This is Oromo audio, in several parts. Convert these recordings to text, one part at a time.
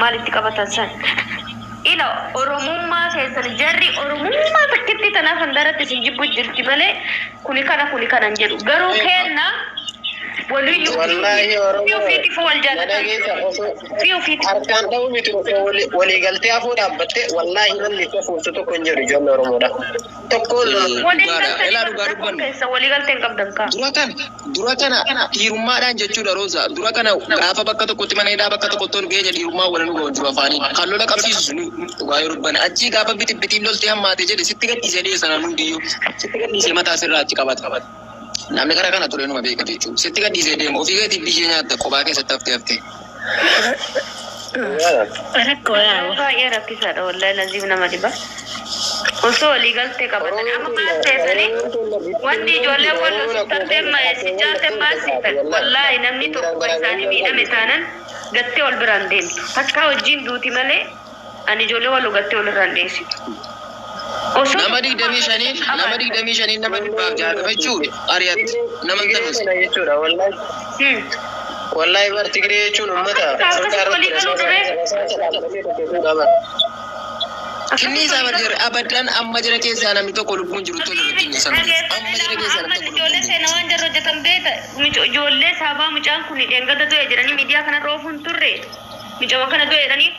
Maalitti qabatan san? Ila Oromummaa keessan jarri Oromummaa takkitti tanaaf handaratti isin jibbu jirti malee, kuni kana, kuni kana hin jedhu. Garuu kenna waliyyuu Wallaahi Oromoo ofiitiif wal na jaalatan. Dhageessa osoo Ofii ofiitiif. Harkaan dha'uu miti, osoo waliigaltee afoo dhaabbattee, wallaahi namni isa fuulsu tokko hin jiru ijoollee Oromoodha. Tokkoon lola. Walii Dhugaadha. galtanii Elaa, dhugaa rakkoon dubbannu. keessa walii galtee hin qabdan kaa. Dura kana dhiirummaadhaan jechuudha, Rooza. Dura kana gaafa bakka tokkotti mana hidhaa bakka tokkotti ol geenye, dhiirummaa wal nu ga'u jiru afaanii. Kan lola qabsiisu suni dhugaa yoo dubbanne achii gaafa bitiin loltee hammaate jedhe sitti gadhiisee dhiyeessa namni hundiyyuu. Sitti gadhiisee mataa sirraa achi qabata. Namni karaa kana ture numa beeka jechuudha. Sitti gadhiisee deema. Ofii gatii biyyee nyaatta kophaa keessatti haftee haftee. Rakkoo yaa'u. Baay'ee rakkisaadha, wallahi laziif nama dhiba. Osoo walii galtee qabatan amma maal teessanii wanni ijoollee wal sittantee si jaalte maal sitan, wallahi namni tokko isaanii miidhame taanan gattee ol biraan deemtu. Takkaa wajjin duuti malee ani ijoollee wal gattee ol irraan deessitu. Osoo Nama 25n, nama 25n nama 160 jechuudha. Ari'atti nama hin Tigree tanuusi. kana jechuudha wallaahi. Wallaahi bar Tigree jechuun uummata Akkasitti walii galuu ture. Qaba. Kinni isaa barjira abadan amma jira keessaa namni tokko lubbuun jiru tole irratti hin sana. Amma jira keessaa namni tokko lubbuun Ijoollee jiru. seena waan jarri hojjetan beeta. Ijoollee saabaa mucaan kun dheengadda du'e jedhanii miidiyaa kana roofuun turre. Mucama kana du'e jedhanii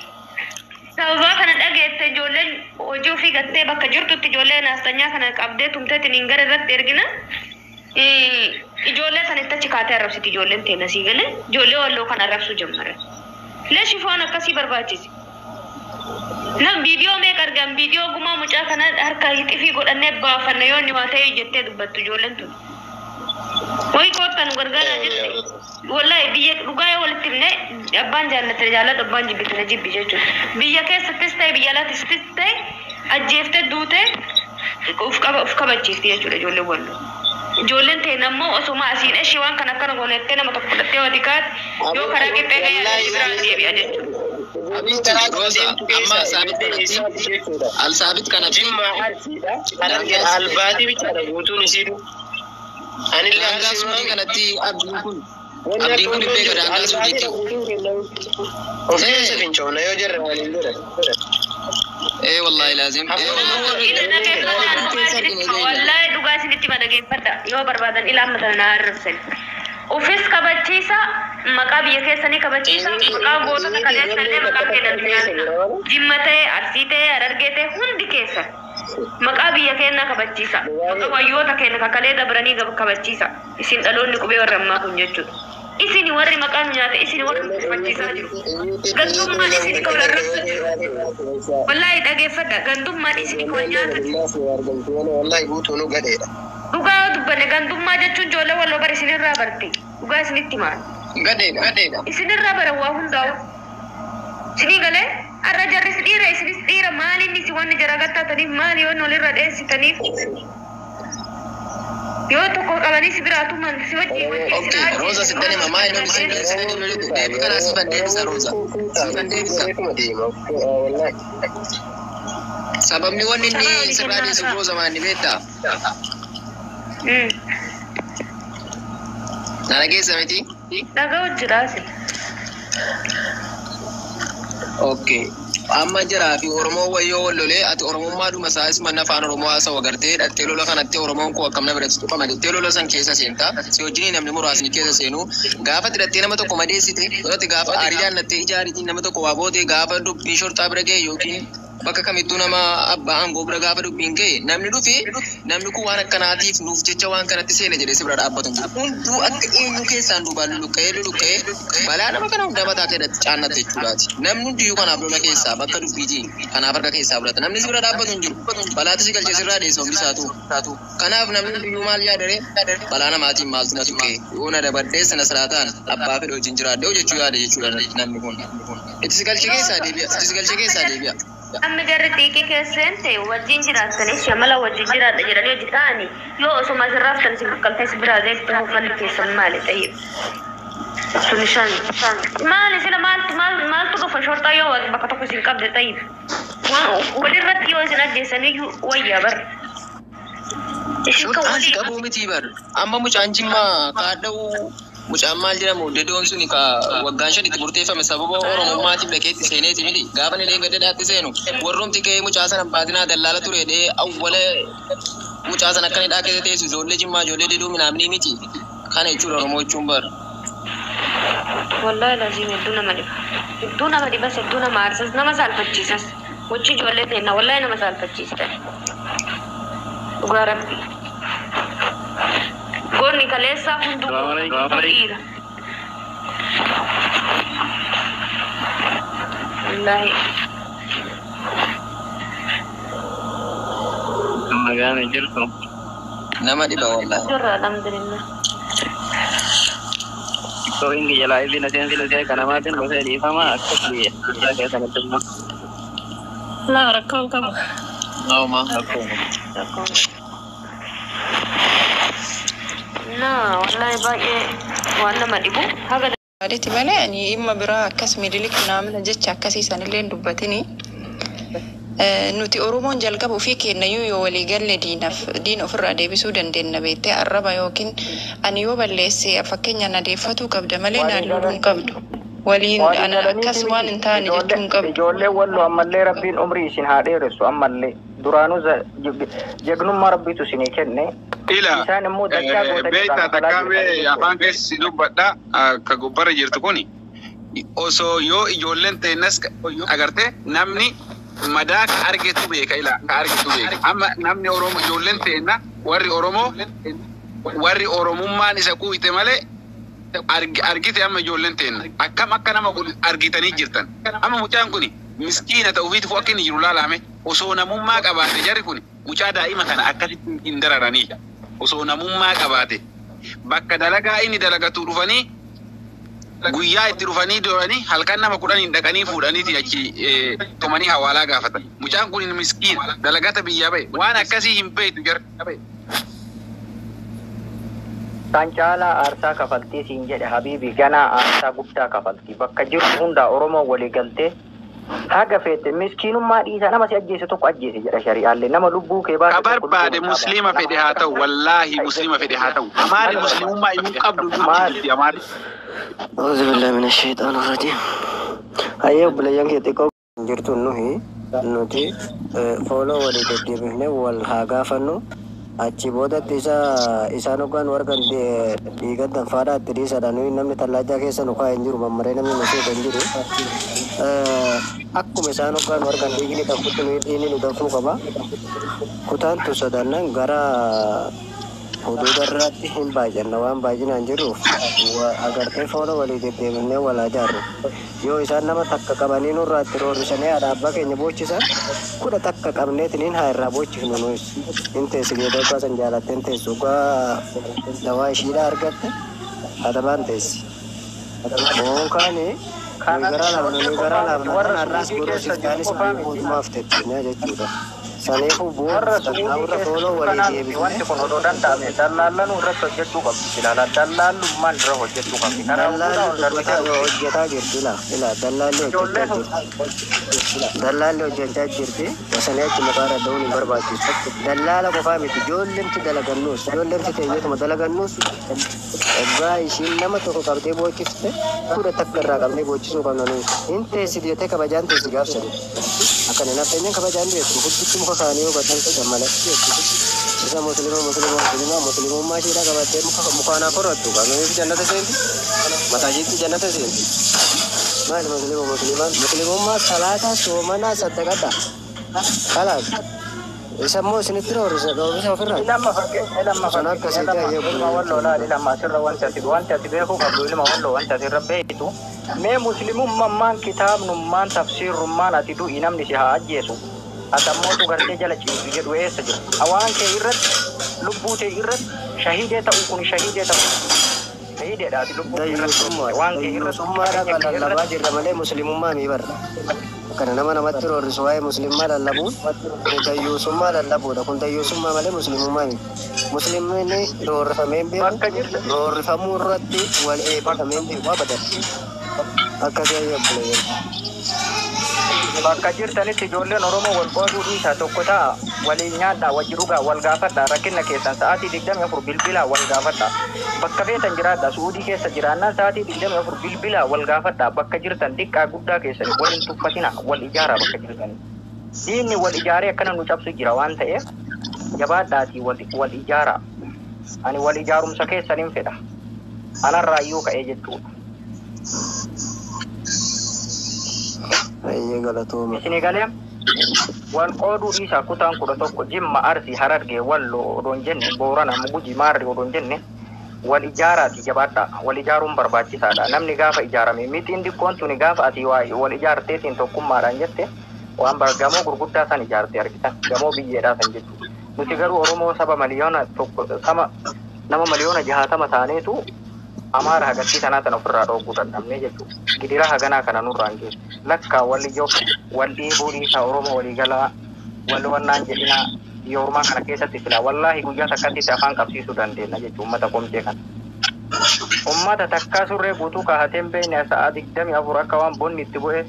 sababaa kana dhageette ijoolleen hojii ofii gattee bakka jirtutti ijoollee naastanyaa kana qabdee tumteetiin hin gara irratti ergina. Ijoollee sanitti achi kaatee arrabsiti ijoolleen teena sii galee ijoollee walloo kana arrabsuu jammare. Leeshi foon akkasii barbaachise. Nam viidiyoo meeqa argan, viidiyoo gumaa mucaa kana harka xifii godhannee baafanna yoo inni waa ta'e jettee dubbattu ijoolleen tun. Wayi koottan nu gargaaraa jette. Wallahi biyya dhugaa yoo walitti himne, abbaan jaallate jaalladhu, abbaan jibbite jibbi jechuudha. Biyya keessattis ta'e biyya alaattis ta'e ajjeeftee duute uf qaba uf kabachiifti jechuudha ijoolleen walloo. Ijoolleen ta'e ammoo osuma asiin ishee waan kana akkana goonettee nama tokko fudhattee wati kaate yoo karaa qixxee gahee biraa deebi'a jechuudha. Abiitu Roza amma Alsaabit kanatti, Alsaabit kanatti Jimmaa Arsiidha. Harargee albaatii bichaadha guutuun isiitu. Anillee daangaa Arsii suudii kanatti abdiin kun hin beeka daangaa suudiitti. Of keessa fincoona yoo jirre waliin jira. Ee wallahi laazim. Ee Wallahi dhugaa isinitti madaqeeffadha, yoo barbaadan ilaa amma tana na arrabsan. Ufis kabachiisa, maqaa biyya keessanii kabachiisa, maqaa gootota kaleessallee maqaa kennan. Jimma ta'e, Arsii ta'e, Harargee ta'e, hundi keessan maqaa biyya keenyaa kabachiisa. Maqaa wayyoota keenya kakalee dabranii kabachiisa. Isin dhaloonni qubee warra ammaa kun jechuudha. Isin warri maqaa nu nyaate, isin warri nu tuffachiisaa jiru. Gandummaan isin kan arrabsa jiru. Wallahi dhageeffadha, gandummaan isin kan nyaata jiru. Wallahi guutuun gadheedha. Dhugaa yoo dubbanne, gandummaa jechuun ijoollee walloo bara isinirraa barte. Dhugaa isinitti maal? Gadheedha gadheedha. Isinirraa bara waa hundaa'u. Isinii galee har'a jarris dhiira isinis dhiira, maaliin isin wanni jara gattaataniif maali yoo walirra dheessitaniif? Yoo tokko qabanii si biraa tuman si wajjin wajjin Okay, Roza, sittan hima maa inni isin deebii kanaa siifan deebisa, Roza. Siifan deebisa. Sababni wanni inni sirraa deessuuf, Roza, maal beektaa? Na dhageessa miti? Dhaga'u jiraasi. Okay. Amma jiraa fi Oromoo wayyoo wal lolee, ati Oromummaa dhuma isaa isuma afaan Oromoo haasa'u agartee dhattee lola kanatti Oromoon koo akkam na biratti tuqama jettee lola san keessa seenta. Si wajjin namni muraasni keessa seenu gaafa hidhattee nama tokko madeessite godhate, gaafa aarii jaallattee ija aariitiin nama tokko waa goote, gaafa dubbii shorxaa bira ga'e yookiin bakka kamittuu nama abbaa aangoo bira gaafa dubbiin ga'e, namni dhufe namni kun waan akkanaatiif nuuf jecha waan kanatti seene jedhee si bira dhaabbatu hin jiru. Hunduu akka eenyu keessaan duubaan luluqqa'ee luluqqa'ee balaa nama kana hundaa mataa keerratti caannatte jechuudhaati. Namni hundiyyuu kanaaf lola keessaa bakka dubbiitii kanaaf harka keessaa fudhata. Namni si bira dhaabbatu hin jiru. Balaatu si galchee sirraa dheessa hundi isaatu. Kanaaf namni hundiyyuu maal yaadare, balaa namaatiin maaltu na tuqee, yoo na dabadhee sana siraataan abbaa fedhe wajjin jiraadhe jechuu yaada jechuudha namni kun. Itti si galchee keessaa deebi'a. Itti si galchee keessaa deebi'a. Amma jarri xiiqii keesseen ta'e wajjin jiraattanii shamala wajjin jiraadha jedhanii hojii ta'anii yoo osuma asirraaftan isin bakkaltee si biraa deemte uffanni keessan maali ta'e? Sun isaan maali sila maaltu maaltu dhufa shorxaa yoo bakka tokko isin qabde ta'e walirratti yoo isin ajjeesaniyyuu wayyaa bara. Isin kan Shorxaan si walii qabuu miti bar. Amma mucaan Jimmaa kaadha'uu Mucaan maal jedhamu dedoon suni ka waggaan 5 itti murteeffame sababa Oromummaatiif dhaqee itti seeneeti miti. Gaafa inni dheengadda dhaatti seenu warrumti ka'ee mucaa sana baatinaa dallaala ture dhee awwala mucaa sana akka inni dhaa keessa teessu ijoollee Jimmaa ijoollee dedoo minaamnii miti. Kana jechuudha Oromoo jechuun bara. Wallahi laziim hedduu nama dhiba. Hedduu nama dhibas, hedduu nama aarsas, nama saalfachiisas. Gochi ijoollee teenna wallahi nama saalfachiista. Dhugaa Rabbi. Goonni kaleessaa hunduu dhiira. Wallahi. Nagaan jirtu. Nama dhiba wallahi. Jirra alhamdulillah. TikTokiin kiyya live na seensisee kanamaatiin gosa dhiifama akkas biyya. Keessanatti immoo. Laa rakkoon qaba. Nauma rakkoo. Rakkoon. Na wallahi baay'ee waan nama dhibu haga Adeeti malee ani dhimma biraa akkas Minilik naamna jecha akkasii sanillee hin dubbatini. Nuti Oromoon jalqaba ofii kennayyuu yoo walii galle diinaaf diina ofirraa deebisuu dandeenya beektee arraba yookiin ani yoo balleesse fakkeenya na deeffatuu qabda malee naan loluu hin qabdu. Waliin ana akkas waan hin taane jechuu hin qabdu. Ijoollee Walloo ammallee Rabbiin umrii isin haa dheeressu. Ammallee duraanuu jagnummaa Rabbiitu isinii kenne. Ila Isaan immoo dachaa gootanii beektaa irraa kafalaa takkaamee jirtan. Afaan keessa si dubbadha akka gubbarra jirtu kuni osoo yoo ijoolleen teennas agarte namni madaa ka argetu beeka, ila ka argetu beeka. Amma namni Oromoo ijoolleen teenna warri Oromoo warri Oromummaan isa quuyite malee argite. Amma ijoolleen teenna akkam akka nama godhu argitanii jirtan. Amma mucaan kuni miskiina ta'uufiitu akka inni jiru laalame. Osoo namummaa qabaate jarri kuni mucaa daa'ima kana akkasitti hin dararanii. Osoo namummaa qabaate bakka dalagaa inni dalagatu dhufanii guyyaa itti dhufanii doranii halkan nama 10n dhaqanii fuudhaniiti achi tumanii hawaalaa gaafatan. Mucaan kun miskiina dalagata biyyaa ba'e waan akkasii hin beektu jarri. Kan caalaa aarsaa kafaltii siin jedhe habiibi, ganaa aarsaa guddaa kafaltii. Bakka jirtu hundaa Oromoo walii galtee haga feete miskiinummaa dhiisa, nama si ajjeese tokko ajjeese jedha shari'aallee, nama lubbuu kee baase Ka tokko barbaade lubbuu mataa musliima baasa. Fedhe haa ta'u, wallaahi muslima fedhe haa ta'u, amaarri muslimummaa iyyuu qabdu Maal? jirti amaarri. أعوذ بالله من الشيطان الرجيم. Hayyee obboleeyyan kee xiqqoo jirtu nuhi nuti fooloo walii deddeebifnee wal haa gaafannu. Achi boodatti isa isaan hoggaan warqan dhiiga danfaadhaa itti dhiisadha. Nuyi namni tallaajaa keessa nu kaa'e hin jiru, mammaree namni nu seeqa hin jiru. Akkuma isaan hoggaan warqan dhiigni danfutti nuyi dhiigni nu danfuu qaba. Kutaan tun sodaannaan gara huduuda irratti hin baay'anna waan baay'inaan jirruuf agartee fooloo walii deddeebifnee wal haa jaarru. Yoo isaan nama takka qabanii nurraa itti roorrisanii haadha abbaa keenya boochisan, 11 qabneetiniin haa irraa boochifnu nuyis. Hin teessi geetoo abbaa san jaalattee hin teessu dhugaa dawaa ishiidhaa argatte haadha teessi. Yookaan nuyi Kana garaa laafna ijoollee nuyi garaa qofaa miti laafna warra kan har'aas Suudii boruus keessa jiru iftaanis qofaa miti. mootummaaf teettinaa jechuudha. Saniifuu Warra bu'uura Suudii tattaa'urra keessa fooloo jiru walii kanaa miti deebifnee wanti kun odoo danda'ame dallaallanuu irratti hojjechuu qabdi ilaala. Dallaallummaan irra hojjechuu qabdi. Karaa hundaa Dallaalli ol darbitee dubbataa dhufti. Hojjetaa jirti ila ila dallaalli Ijoollee hojjechaa jirti. Dallaalli hojjechaa jirti. Osanii achi maqaa irra da'uun hin barbaachisu. Dallaala qofaa miti, ijoollemti dalagannuus ijoollemti teenyetuma dalagannuus oggaa ishiin nama tokko qabdee boochifte 11 irraa qabnee boochisuu qabna nuyi. Hin teessiti jettee kabajaan teessi gaafsani. Akkana nafteenyaan kabajaan beektu huddutti muka kaanii yoo gaddan qaban malee. Isa muslima muslima muslima muslimummaa isheedhaa qabattee muka mukaanaa korrattu qaamni jannata seenti mataa isheetti jannata seenti. Maali muslima muslimaan muslimummaa salaataa soomanaa saddaqadha. Kalaas isa immoo isinitti roorrisa roorrisa ofirraa. Ilama fakkii ilama Sun fakkii akkasii ilama ta'e ilma Walloo laal ilama asirra wanti ati beekuu qabdu ilma Walloo wanti ati irra beektu mee muslimummaan kitaabnummaan tafsiirrummaan ati du'i namni si haa ajjeesu ati ammootu gartee jala ciisu jedhu eessa jira? Awaan kee irratti lubbuu tee irratti shahiidee ta'uu kun shahiidee ta'uu shahiideedha ati lubbuu kee irratti Dayyuusummaa waan kee irratti dayyuusummaadha qabeenya kee lallabaa irratti jirra malee muslimummaa mi barra. Kana nama namatti roorrisu waa'ee muslimmaa lallabuun kun dayyuusummaa lallabuudha. Kun dayyuusummaa malee muslimummaa miti. Muslimni roorrifamee hin beeku. Bakka jirta Roorrifamuu irratti wal eebbifamee hin beeku abadan. Akkasii ayya obboleeyyan. Bakka jirtanitti ijoolleen Oromoo wal qooduu dhiisaa tokko ta'a. Waliin nyaadhaa, wajji dhugaa, wal gaafadhaa, rakkina keessan sa'aatii 24 bilbilaa wal gaafadhaa. Bakka feetan jiraadhaa, Su'uudii keessa jiraannaan sa'aatii 24 bilbilaa wal gaafadhaa. Bakka jirtan xiqqaa guddaa keessan wal hin tuffatinaa, wal ijaaraa bakka jirtanii. Diinni wal ijaaree akkana nu cabsu jira waan ta'eef jabaadhaatii wal ijaaraa. Ani wal ijaarumsa keessan hin fedha. Anarraayyuu ka'ee jechuudha. Ayyee galatooma. Isinii galee wal qooduu dhiisaa kutaan 11 Jimma, Arsii, Harargee, Walloo odoon jenne, Boorana, Guji, Maarri odoon jenne wal ijaaraati jabaadhaa. Wal ijaaruun barbaachisaadha. Namni gaafa ijaarame mixiin xiqqoon tuni gaafa ati wal ijaarteetiin tokkummaadhaan jette waan gamoo gurguddaa san ijaarte argitan gamoo biyyeedhaa san jechuudha. Nuti garuu Oromoo saba 1 miliyoona sama nama 60 miliyoona taaneetu Amaara hagattii tanaa tana ofirraa dhooguu dandhabnee jechuudha. Gidira haganaa kana nurraa hin geessu. Lakkaa wal ijoo wal dhiibuu dhiisaa Oromoo waliigalaa wal wannaan jedhinaa biyya ormaa kana keessatti silaa wallaahi guyyaa takkatti afaan qabsiisuu dandeenya jechuudha uummata qomcee kana. Uummata takkaa surree guutuu kaahatee hin beekne sa'a 24 akka waan bonni itti bu'e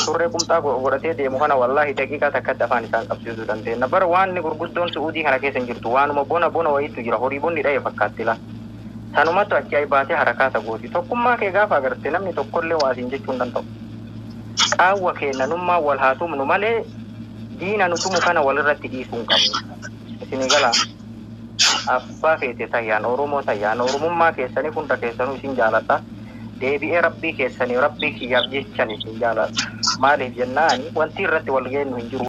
surree qumxaa godhatee deemu kana wallaahi daqiiqaa takkatti afaan isaan qabsiisuu dandeenya. Bara waan gurguddoon Su'uudii kana keessa hin jirtu waanuma bona bona wayiitu jira horii bonni dha'e fakkaatti laa. Sanumatu achi ayi baatee harakaata gooti. Tokkummaa kee gaafa agarte namni tokkollee waa siin jechuu hin danda'u. Qaawwa keenya nummaa wal haa tumnu malee diina nu tumu kana walirratti dhiisuu hin qabnu. Isinii galaa abbaa feete tayyaan Oromoo tayyaan Oromummaa keessanii hunda keessanuu isin jaaladha. Deebi'ee rabbii keessanii rabbii kiyyaaf jechan isin jaaladha. Maaliif jennaani wanti irratti wal geenyu hin jiru.